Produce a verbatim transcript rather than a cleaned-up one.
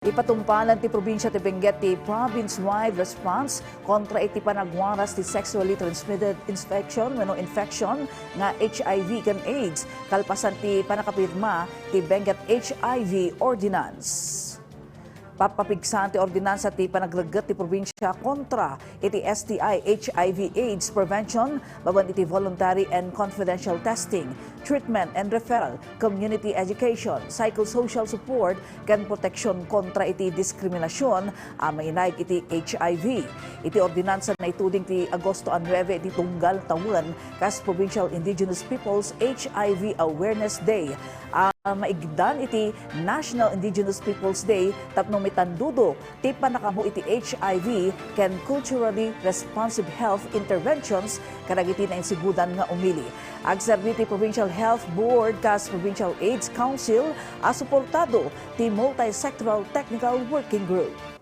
Ipatumpalan ti probinsia ti Benguet ti province-wide response kontra iti panagwaras ti sexually transmitted infection wenno infection nga H I V ken AIDS, kalpasan ti panakapirma ti Benguet H I V Ordinance. Papapigsa ti ordinansa ti panagregget ti probinsia kontra iti S T I H I V AIDS prevention babaen iti voluntary and confidential testing, treatment and referral, community education, psychosocial support, ken proteksyon kontra iti diskriminasion a mainaig iti H I V. Iti ordinansa naituding ti Agosto a nuebe iti tunggal tawen kas Provincial Indigenous Peoples H I V Awareness Day a maigdan iti National Indigenous Peoples Day tapno maitandudok ti pannakaammo iti H I V ken culturally responsive health interventions kadagiti nainsibudan nga umili. Agserbi ti Provincial Health Board kas Provincial AIDS Council a suportado ti Multisectoral Technical Working Group.